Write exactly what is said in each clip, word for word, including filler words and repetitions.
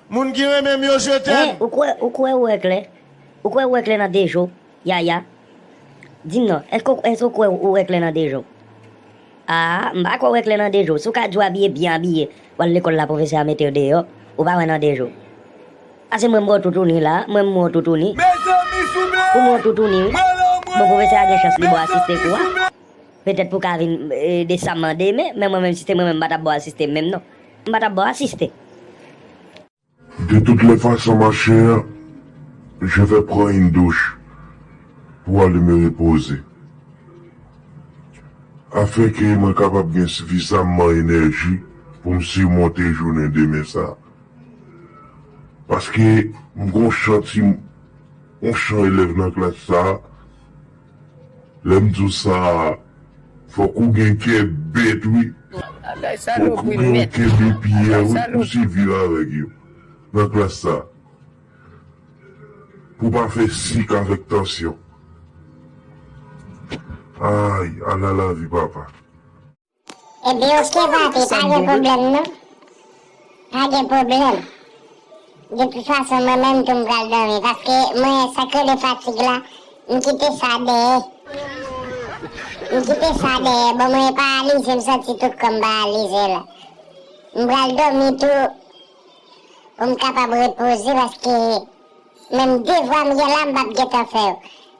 Moun ki renmen m yo, je t'aime. Ou kwè, ou kwè ou wè klè? Ou kwè ou wè klè nan de jou? Yaya. Di m non, èske, èske ou kwè ou wè klè nan de jou? A, m pa kwè ou wè klè nan de jou. Si w ka di w abiye byen abiye, w al lekòl la, pwofesè a mete w deyò, ou pa wè nan de jou. Pase mwen m wè w toutouni la, mwen m wè w toutouni. Ou m wè w toutouni wi. Bon, pwofesè a gen chans li ba w asiste kou a. Petèt pou w ka vin desanm an demen, men mwen menm si se mwen menm m pa t ap ba w asiste menm non. M pa t ap ba w asiste. De toutes les façons, ma chère, je vais prendre une douche pour aller me reposer. Afin que mwen kapab gen sifizamman enèji pou m simonte jounen demen sa. Paske m gon chan ti, yon chan elèv nan klas sa, lè m di w sa, fòk ou gen kè bèt wi. Fòk ou gen yon kè de pyè wi pou siviv avèk yo nan klas sa. Pou pa fè sik avèk tansyon. Ay, ala lavi papa. Ebyen oke papi, pa gen pwoblèm non. Pa gen pwoblèm. De tout fason mwen menm tou m pral dòmi paske mwen sa k rele fatig la, m kite sa dèyè. M kite sa dèyè, bon mwen paralize, m santi tout kò m paralize la. M pral dòmi tou pou m kapab repoze paske menm devwa m gen la m p ap gentan fè yo.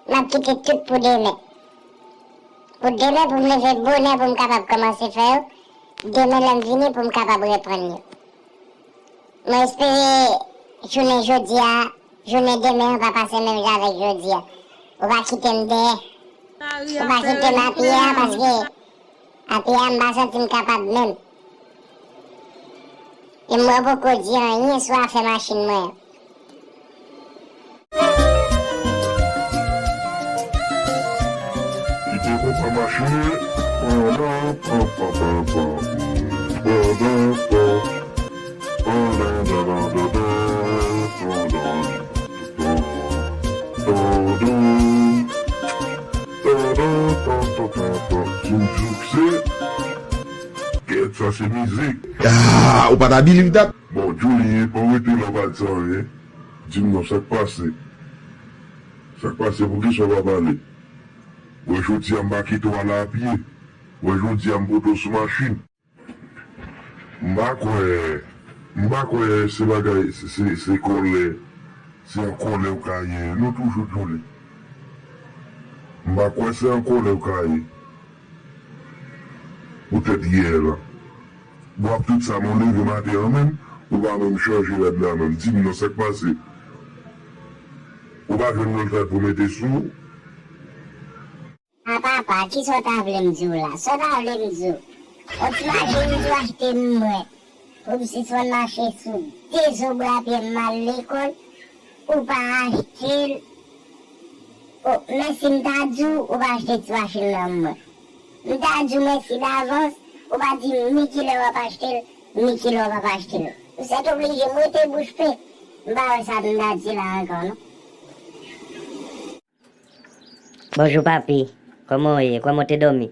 M ap kite tout pou demen. Pou demen pou m leve bonè pou m kapab kòmanse fè yo. Demen lè m vini pou m kapab reprann yo. Mwen espere jounen jodi a, jounen demen an pa pase menm jan avèk jodi a. Ou pa kite m dèyè. Ou pa kite m apye a paske apye a m pa santi m kapab menm. E mwen poko di anyen sou afè machin mwen an. Kite konpa mache. Zouk zouk se. Kèt sa se mizik. Ah, ou pa ta believe that? Bon, Djoulie, pa w rete la w pa di sa anyen. Di m non, sa k pase? Sa k pase, poukisa w pa pale? Wè jodi a m pa kite w ale apye. Wè jodi a m pote w sou machin. M pa kwè, m pa kwè se bagay, se, se, se kòlè, se an kòlè w ka ye. Nou toujou Djoulie. M pa kwè se an kòlè w ka ye. Poutèt yè la. W ap tout sa, men w leve maten an menm, ou pa menm chanje rad la menm. Di m non, sa k pase? Ou pa jwenn lòt rad pou mete sou ou? A papa, kisa w ta vle m di w la? Sa w ta vle m di w? On ti machin m di w achte m mwen. Pou m sispann mache sou de zo bra pye m al lekòl, ou pa achte l. O, mèsi m ta di w, ou pa achte ti machin nan mwen. M ta di w mèsi davans, ou pa di m ni kilè w ap achte l, ni kilè w p ap achte l. M sètoblije m rete bouch pe. M pa wè sa m ta di la ankò non. Bonjou papi, kòman w ye? Kòman w te dòmi?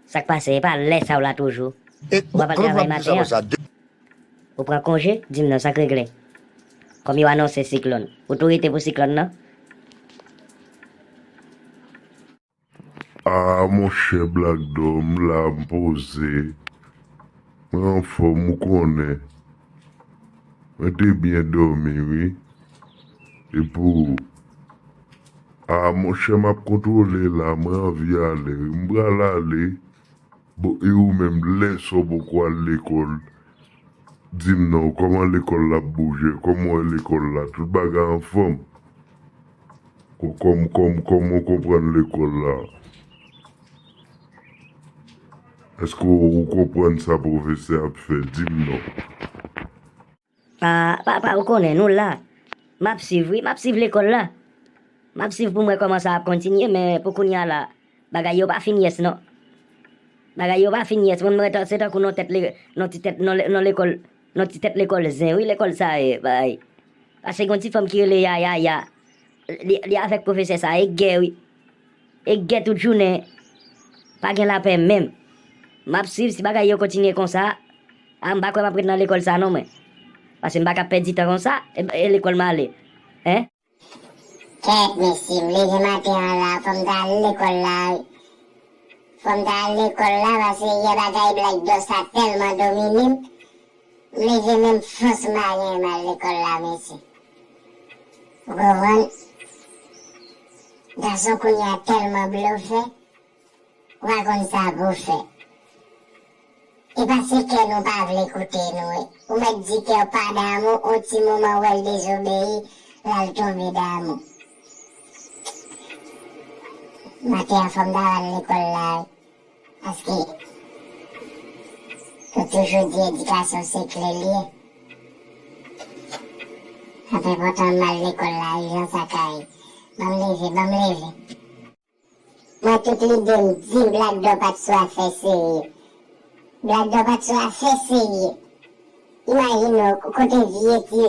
Sa k pase? E pa lè sa w la toujou? Ou pa pral travay maten an? Ou pran konje? Di m non, sa k regle? Kòm yo anonse siklòn, ou tou rete pou siklòn nan? Ah monchè Black Dom, la m poze. Mwen anfòm, ou konnen. Mwen te byen dòmi wi. E pou ou? Ah monchè, m ap kontwole la, mwen anvi ale wi. M pral ale. Bon, e ou menm, lè sa w poko al lekòl? Di m non, kòman lekòl la ap bouje? Kòman w wè lekòl la? Tout bagay anfòm? Kò-, kòm-, kòm-, kòman w konprann lekòl la? Èske w konprann sa pwofesè ap fè? Di m non. Ah, papa, ou konnen, nou la. M ap swiv, wi, m ap swiv lekòl la. M ap swiv pou m wè kòman sa ap kontinye, men pou kounye a la, bagay yo pa fin yès non. Bagay yo pa fin yès. Mwen, mwen, se tankou nan tèt, nan ti tèt, nan lekòl, nan ti tèt lekòl zen, wi, lekòl sa ye, bay. Pase gon ti fanm ki rele Yaya, ya. Li, li avèk pwofesè sa, e gè, wi. E gè tout jounen. Pa gen lapè menm. M ap swiv, si bagay yo kontinye konsa, a, m pa kwè m ap ret nan lekòl sa non, mwen. Paske m pa ka pèdi tan konsa, e, e lekòl m ale. Hein? Kèt, mesye, m leve maten an la, fò m ta al lekòl la, wi. Fò m ta al lekòl la, paske yè bagay Black Dog sa tèlman domine m, m leve menm fòs m pa genyen m al lekòl la, mesye. Ou konprann? Gason kounye a tèlman blofè, ou pa konn sa pou w fè. E paske kè nou pa vle koute nou, wi. Ou mèt di kè w pa damou, on ti moman w wè l dezobeyi, l al tonbe damou. Maten an fò m ta al lekòl la, wi. Paske yo toujou di edikasyon se kle l ye. Ap enpòtan m al lekòl la, wi, jan sa ka ye. Ban m leve, ban m leve. Mwen tout lide m di m Black Dog pa t sou afè serye. Black Dog pa t sou afè serye. Imajine w, kote vye ti,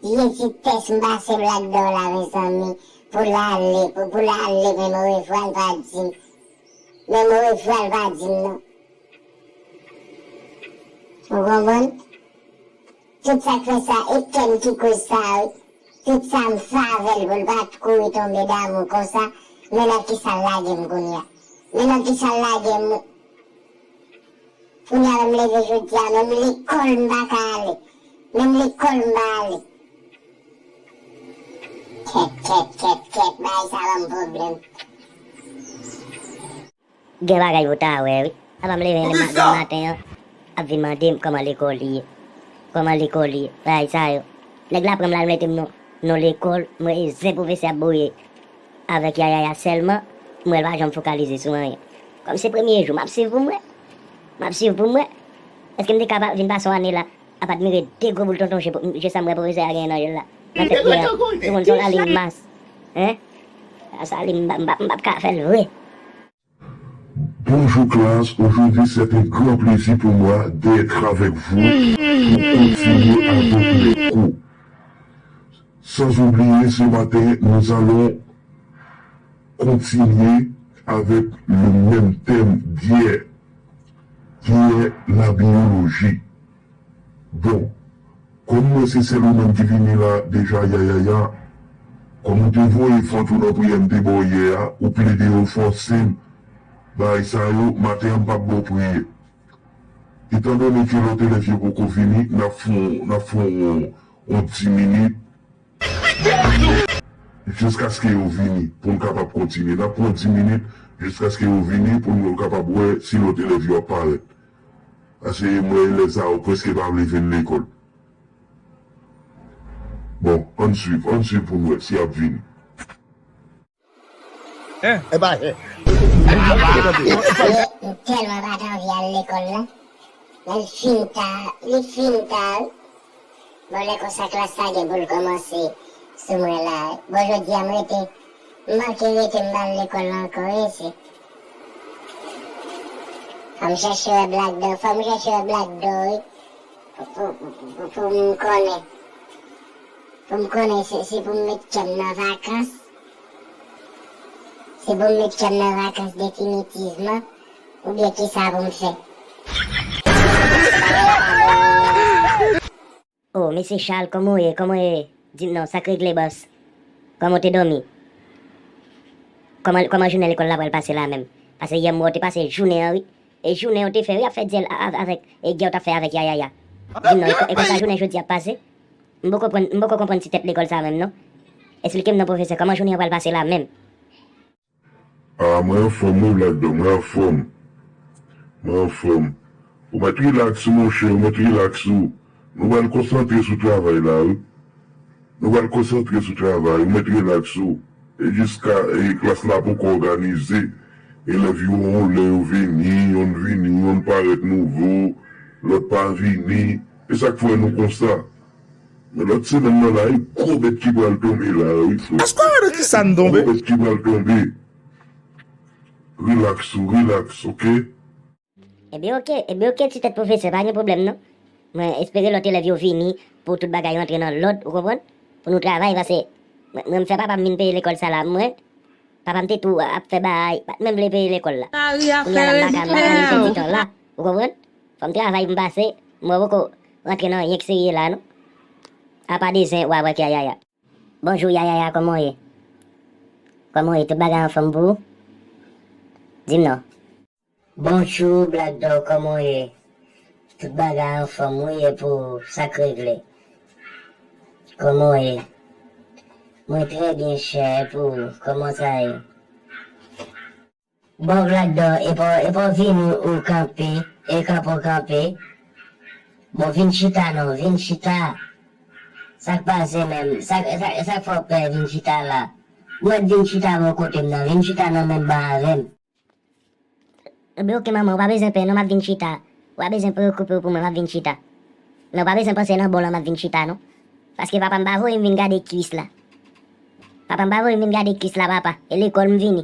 vye ti tès m pase Black Dog la, mezanmi, pou l ale, pou, pou l ale, menm orevwa l pa di m. Menm orevwa l pa di m non. Ou konprann? Tout sa k fè sa, e kè m ki koz sa, wi. Tout sa m fè avè l pou l pa t kouri tonbe damou konsa, men nan kisa l lage m kounye a. Men nan kisa l lage m. Kounye a menm leve jodi a, menm lekòl m pa ka ale. Menm lekòl m pa ale. Kèt, kèt, kèt, kèt, bagay sa ban m pwoblèm. Gen bagay pou w ta wè wi. Apa m leve demen maten an, ap vin mande m kòman lekòl ye. Kòman lekòl ye. Bagay sa yo. Nèg la pran m la, l mete m nan, nan lekòl, m wè e zen pwofesè ap boure avèk Yayaya sèlman, m wè l pa janm fokalize sou anyen. Kòm se premye jou, m ap swiv pou m wè. M ap swiv pou m wè. Èske m te ka pa vin pase yon ane la ap admire de gwo boul tonton je pou, je sa m wè pwofesè a genyen nan je l la. Nan tèt mwen an. Tout moun se yon lalim mas. Hein? Sa li m p ap, m p ap, m p ap ka fè l vre. Bonjou klas, aujourd'hui c'est un grand plaisir pour moi d'être avec vous pour continuer à votre cours. Sans oublier ce matin, nous allons continuer avec le même thème d'hier, qui est la biologie. Bon, kòm m wè se sèl ou menm ki vini la deja Yayaya, kòm ou te voye fant ou nan priyè m te ba w yè a, ou plede refòse m bagay sa yo, maten an m p ap ba w priyè. Etandone ke lòt elèv yo poko vini, n ap fè yon, n ap fè yon, yon dis minit, jiskaske yo vini, pou n kapab kontinye. N ap pran dis minit jiskaske yo vini pou n kapab wè si lòt elèv yo ap parèt. Paske m wè elèv sa yo prèske pa vle vin lekòl. Bon, ann swiv, ann swiv pou n wè si y ap vini. Hein? E pa, hein. M tèlman pa t anvi al lekòl la. Lè l fin ta, li fin ta wi. Bon, lè konsa klas la gen pou l kòmanse sou mwen la. Bon, jodi a m rete, m manke rete m pa al lekòl la ankò, wi, se. Fò m chèche wè Black Dog, fò m chèche wè Black Dog, wi. Pou, pou, pou, pou m konnen. Pou m konnen se, se pou m met kè m nan vakans. Se pou m met kè m nan vakans definitivman, oubyen kisa pou m fè? Oh, mesye Charles, kòman w ye? Kòman w ye? Di m non, sa k regle, bòs? Kòman w te dòmi? Kòman, kòman jounen lekòl la pral pase la menm? Paske yè m wè w te pase jounen an, wi. E jounen w te fè, wi, ap fè dyèl a, a, avèk, e gè w t ap fè avèk Yayaya. Di m non, e, e konsa jounen jodi a ap pase? M poko konprann, m poko konprann ti tèt lekòl sa menm non. Esplike m non, pwofesè, kòman jounen an pral pase la menm? Ah, mwen anfòm wi, Black Dog, mwen anfòm. Mwen anfòm. Ou mèt rilaks ou, monchè, ou mèt rilaks ou. Nou pral konsantre sou travay la, wi. Nou pral konsantre sou travay, ou mèt rilaks ou. E jiska, e klas la poko òganize. Elèv yo, yon lè yo vini, yonn vini, yonn parèt nouvo, lòt pa vini. E sa k fè nou konsa. Men lòt semèn nan la, e gwo bèt ki pral tonbe la, wi. Èske w wè nan kisa n tonbe? Gwo bèt ki pral tonbe. Rilaks ou, rilaks, oke? Ebyen oke, ebyen oke ti tèt pwofesè, pa gen pwoblèm non. Mwen espere lòt elèv yo vini pou tout bagay rantre nan lòd, ou konprann? Pou nou travay, paske mwen, mwen m fè papa m vin peye lekòl sa la, mwen, papa m te tou ap fè bagay, pa t menm vle peye lekòl la. Kounye a la m pa ka, m pa ka ni pèdi tan la, ou konprann? Fò m travay pou m pase, mwen poko rantre nan anyen k serye la non. Apa de zen, w ap wè k Yayaya. Bonjou Yayaya, kòman w ye? Kòman w ye? Tout bagay anfòm pou ou? Di m non. Bonjou Black Dog, kòman w ye? Tout bagay anfòm wi, e pou ou, sa k regle? Kòman w ye? Mwen trè byen chè, e pou ou, kòman sa ye? Bon Black Dog, e pa, e pa w vini ou kanpe, e kanpe w kanpe. Bon, vin chita non, vin chita. Sa k pase menm? Sa, sa, sa k fè w pè vin chita la? Mwen vin chita bò kote m nan, vin chita nan menm ban avè m. Ebyen oke manman, ou pa bezwen pè non, m ap vin chita. Ou pa bezwen preokipe w pou mwen, m ap vin chita. Men ou pa bezwen panse nan bò lan m ap vin chita non. Paske papa m pa voye m vin gade kwis la. Papa m pa voye m vin gade kwis la papa. E lekòl m vini.